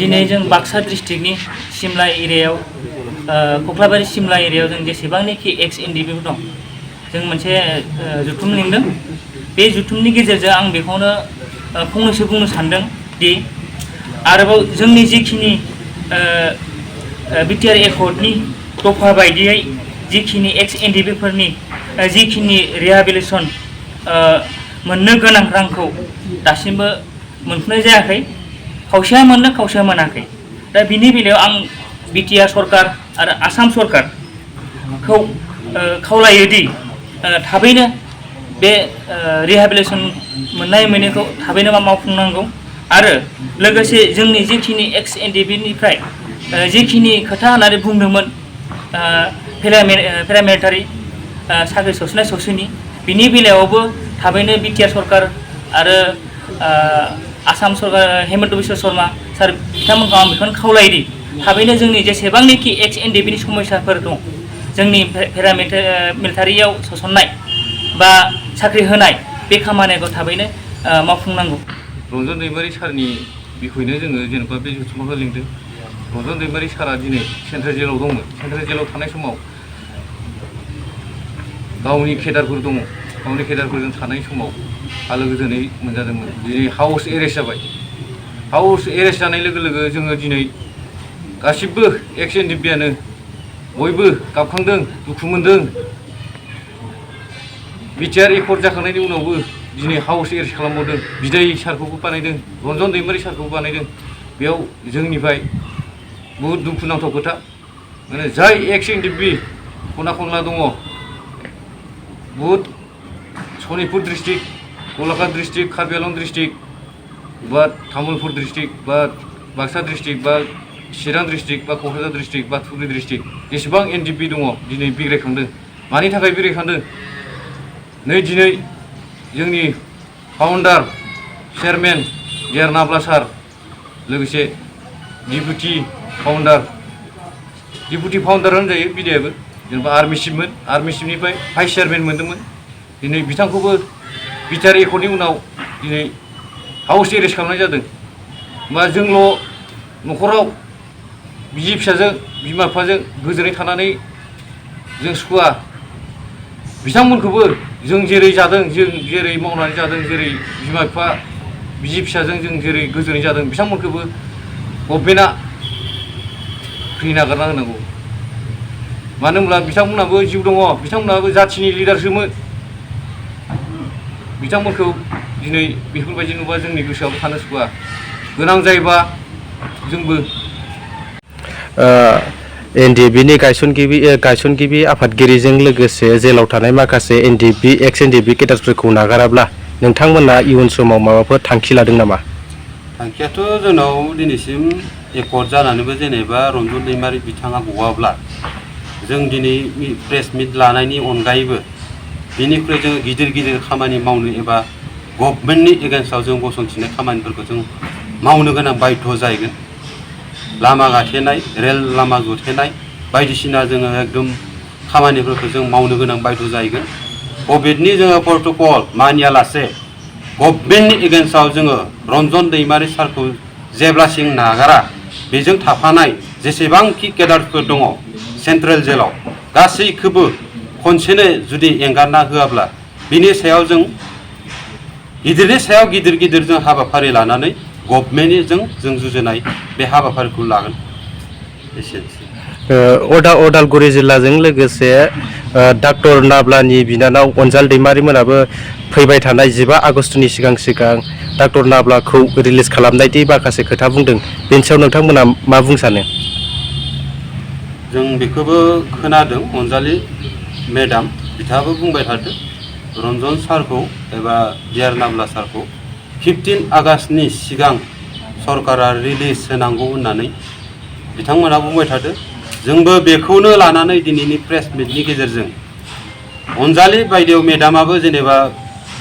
दिनै जों बाक्सा डिस्ट्रिक्टनि सिमला एरियायाव कक्लाबारि सिमला एरियायाव जों जेसेबांनाखि एक्स एनडिपिफोर दं जों मोनसे जुथुम लिंदों। बे जुथुमनि गेजेरजों आं बेखौनो फंनैसो बुंनो सानदों दि आरोबाव जोंनि जिखिनि बिटिआर एकर्डनि दफा बायदियै जिखिनि एक्स एनडिपिफोरनि जिखिनि रिहेबिलिटेसन मोननो गोनां रांखौ दासिमबो मोनफुंनाय जायाखै। खावसेया मोननो खावसेया मोनाखै। दा बिनि बेलायाव आं बिटिआर सरकार आरो आसाम सरकारखौ खावलायोदि थाबैनो बे रिहेबिलिटेसन मोननाय मोनैखौ थाबैनो मावफुंनांगौ आरो लोगोसे जोंनि जिखिनि एक्स एनडिपिनिफ्राय जिखिनि खोथा होननानै बुंदोंमोन पेरामिलिटारि साख्रि सौसोनाय सौसोनि बिनि बेलायावबो थाबैनो बिटिआर सरकार आरो आसाम सरकार हेमन्त बिश्व शर्मा सार बिथांमोनखौ आं बेखौनो खावलायोदि थाबैनो जोंनि जेसेबांनाखि एक्स एनडिपिनि समस्याफोर दं जोंनि पेरामिलिटारियाव सोसननाय बा साख्रि होनाय बे खामानिखौ थाबैनो मावफुंनांगौ। रन्जन दैमारि सारनि बिखयनो जोङो जेनेबा बे जथुम्माखौ लिंदों। रन्जन दैमारि सारा दिनै सेन्ट्रेल जेलाव दंमोन। सेन्ट्रेल जेलाव थानाय समाव गावनि केडारफोर दङ। गावनि केडारफोरजों थानाय समाव आलो गोजोनै मोनजादोंमोन। दिनै हाउस एरेस्ट जाबाय। हाउस एरेस्ट जानाय लोगो लोगो जोङो दिनै गासिबो एक्स एनडिपिआनो बयबो गाबखांदों, दुखु मोनदों। बिटिआर एकर्ड जाखांनायनि उनावबो दिनै हाउस एरेस्ट खालामबावदों। बिदाय सारखौबो बानायदों, रन्जन दैमारि सारखौबो बानायदों। बेयाव जोंनिफ्राय बहुद दुखुनांथाव खोथा। माने जाय एक्स एनडिपि खना खनला दङ बहुद Sonitpur district, Golaghat district, Karbi Anglong district बा तामुलपुर डिस्ट्रिक्ट बा बाक्सा डिस्ट्रिक्ट बा चिरां डिस्ट्रिक्ट बा क'क्राझार डिस्ट्रिक्ट बा धुबुरी डिस्ट्रिक्ट जेसेबां एनडिपि दङ दिनै बिग्रायखांदों। मानि थाखाय बिग्रायखांदों? नै दिनै जोंनि फाउन्डार चेयारमेन जे.आर. नाब्ला सार लोगोसे डिपुटि फाउन्डार होनजायो बिदायाबो जेनेबा आर्मि चिफमोन। आर्मि चिफनिफ्राय भाइस चेयारमेन मोन्दोंमोन। दिनै बिथांखौबो बिटिआर एकर्डनि उनाव दिनै हाउस एरेस्ट खालामनाय जादों। होमबा जोंल' न'खराव बिसि फिसाजों बिमा बिफाजों गोजोनै थानानै जों सुखुवा। बिथांमोनखौबो जों जेरै जादों, जों जेरै मावनानै जादों, जेरै बिमा बिफा बिसि फिसाजों जों जेरै गोजोनै जादों बिथांमोनखौबो गभर्नमेन्टआ फ्रि नागारना होनांगौ। मानो होनब्ला बिथांमोनहाबो जिउ दङ, बिथांमोनहाबो जाथिनि लिडारसोमोन। बिथांमोनखौ दिनै बेफोरबायदि नुबा जोंनि गोसोआव थानो सुखुवा। गोनां जायोबा जोंबो एनडिपिनि गायसनगिरि आफादगिरिजों लोगोसे जेलाव थानाय माखासे एक्स एनडिपि केडारफोरखौ नागाराब्ला नोंथांमोना इयुन समाव माबाफोर थांखि लादों नामा? थांखियाथ' जोंनाव दिनैसिम एकर्ड जानानैबो जेनेबा रन्जन दैमारि बिथाङा गवाब्ला जों दिनै प्रेस मिट लानायनि अनगायैबो बेनिख्रुइ जोङो गिदिर गिदिर खामानि मावनो एबा गभर्नमेन्टनि एगेन्स्टआव जों गसंथिनाय खामानिफोरखौ जों मावनो गोनां बाध्य जाहैगोन। लामा गाथेनाय, रेल लामा जुथेनाय बायदिसिना जोङो एकदम खामानिफोरखौ जों मावनो गोनां बाध्य जाहैगोन। कभिडनि जोङो प्रट'कल मानियालासे गभर्नमेन्टनि एगेन्स्टआव जोङो रन्जन दैमारि सारखौ जेब्लासिम नागारा बेजों थाफानाय जेसेबांखि केडारफोर दङ सेन्ट्रेल जेलाव गासैखौबो खनसेनो जुदि एंगारना होआब्ला बिनि सायाव जों गिदिरनि सायाव गिदिर जों हाबाफारि लानानै गभर्नमेन्टजों जों जुजिनाय बे हाबाफारिखौ लागोन। एसेनोसै। अदालगुरि जिल्लाजों लोगोसे डक्टर नाब्लानि बिनानाव अनजाल दैमारि मोनाबो फैबाय थानाय 15 आगस्टनि सिगां डक्टर नाब्लाखौ रिलिज खालामनायनि माखासे खोथा बुंदों। बेनि सायाव नोंथांमोना मा बुंनो सानो? जों बेखौबो खोनादों। अनजालि मेडाम बिथाङाबो बुंबाय थादों रन्जन सारखौ एबा जे.आर. नाब्ला सारखौ 15 आगस्टनि सिगां सरकारा रिलिज होनांगौ होननानै बिथांमोना बुंबाय थादों। जोंबो बेखौनो लानानै दिनैनि प्रेस मिटनि गेजेरजों अनजालि बायदेव मेडामाबो जेनेबा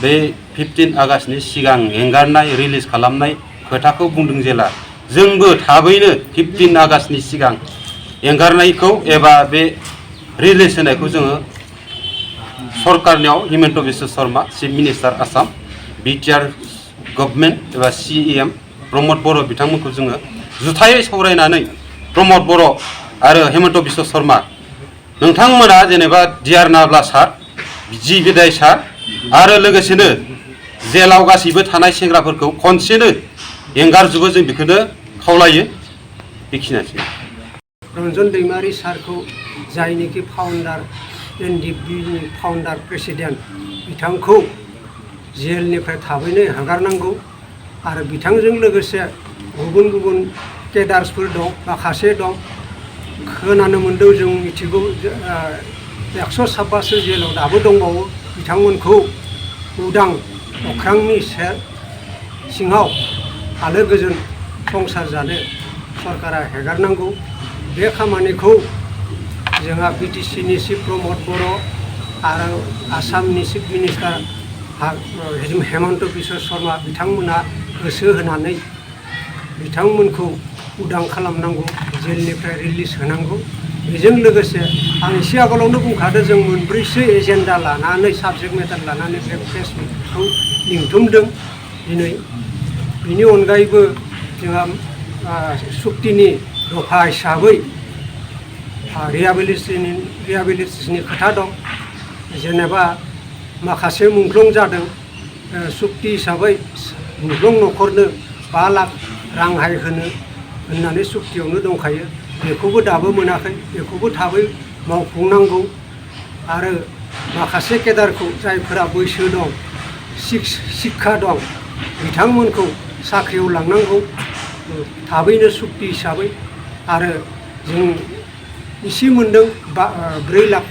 बे 15 आगस्टनि सिगां एंगारनाय रिलिज खालामनाय खोथाखौ बुंदों जेला जोंबो थाबैनो 15 आगस्टनि सिगां एंगारनायखौ एबा बे रिलिज होनायखौ जोङो सरकारनियाव Himanta Biswa Sarma chief minister Assam, BTR government एबा CEM प्रमद बर' बिथांमोनखौ जोङो जुथायै सावरायनानै प्रमद बर' आरो हेमन्त बिश्व शर्मा नोंथांमोना जेनेबा डिआर नाब्ला सार जि बिदाय सार आरो लोगोसेनो जेलाव गासैबो थानाय सेंग्राफोरखौ खनसेनो एंगारजोबो जों बेखौनो खावलायो बेखिनियानोसै रन्जन दैमारि सारखौ जायनिखि फाउन्डार एनडिएफबिनि फाउन्डार प्रेसिडेन्ट बिथांखौ जेलनिफ्राय थाबैनो हगारनांगौ आरो बिथांजों लोगोसे गुबुन गुबुन केडार्सफोर दं माखासे दं खोनानो मोन्दों जों मिथिगौ 126 जेलाव दाबो दंबावो बिथांमोनखौ उदां अख्रांनि सिङाव आलो गोजोन संसार जानो सरकारा हेगारनांगौ बे खामानिखौ जोंहा बिटिसिनि चिफ प्रमद बर' आरो आसामनि चिफ मिनिस्टार हेमन्त बिश्व शर्मा बिथांमोना गोसो होनानै बिथांमोनखौ उदां खालामनांगौ जेलनिफ्राय रिलिज होनांगौ बेजों लोगोसे आं एसे आगोलावनो बुंखादों जों मोनब्रैसो एजेन्डा लानानै साबजेक्ट मेटार लानानै बे प्रेस मिटखौ लिंथुमदों दिनै बेनि अनगायैबो जोंहा सुक्तिनि दफा हिसाबै रिहाबिलिटेसननि खोथा दं जेनेबा माखासे मुंख्लं जादों सुक्ति हिसाबै मुंख्लं न'खरनो 5 लाख रांहाय होननानै सुक्तियावनो दंखायो बेखौबो दाबो मोनाखै बेखौबो थाबै मावफुंनांगौ आरो माखासे केडारखौ जायफोरा बैसो दं शिक्षा दं बिथांमोनखौ साख्रियाव लांनांगौ थाबैनो सुक्ति हिसाबै आरो जों इसे मोन्दों 4 लाख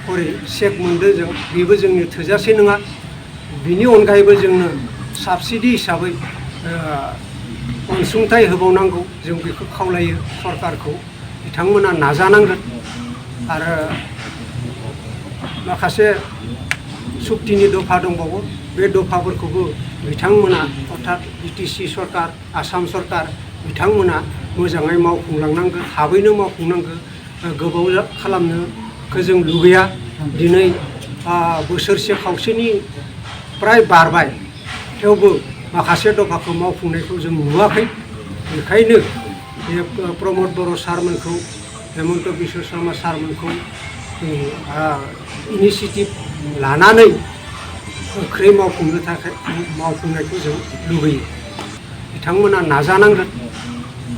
करि चेक मोन्दों जों बेबो जोंनि थोजासे नङा बिनि अनगायैबो जोंनो साबसिडि हिसाबै अनसुंथाइ होबावनांगौ जों बेखौ खावलायो सरकारखौ बिथांमोना नाजानांगोन आरो माखासे सुक्तिनि दफा दंबावो बे दफाफोरखौबो बिथांमोना अर्थात बिटिसि सरकार आसाम सरकार बिथांमोना मोजाङै मावफुंलांनांगौ थाबैनो मावफुंनांगौ गोबाव खालामनोखौ जों लुबैया दिनै बोसोरसे खावसेनि प्राय बारबाय थेवबो माखासे दफाखौ मावफुंनायखौ जों नुवाखै बेखायनो बे प्रमद बर' सारमोनखौ हेमन्त बिश्व शर्मा सारमोनखौ इनिसियेटिभ लानानै गोख्रै मावफुंनायखौ जों लुबैयो बिथांमोना नाजानांगोन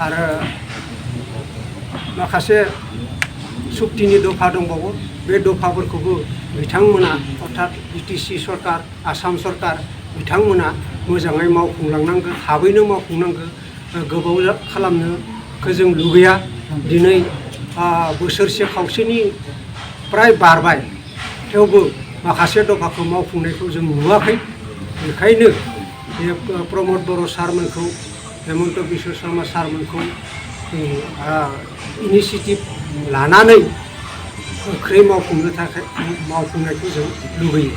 आरो माखासे सुक्तिनि दफा दंबावो बे दफाफोरखौबो बिथांमोना अर्थात बिटिसि सरकार आसाम सरकार बिथांमोना मोजाङै मावफुंलांनांगौ थाबैनो मावफुंनांगौ गोबाव खालामनोखौ जों लुबैया दिनै बोसोरसे खावसेनि प्राय बारबाय थेवबो माखासे दफाखौ मावफुंनायखौ जों नुवाखै बेखायनो बे प्रमद बर' सारमोनखौ हेमन्त बिश्व शर्मा सारमोनखौ इनिसियेटिभ लानानै गोख्रै मावफुंनायखौ जों लुबैयो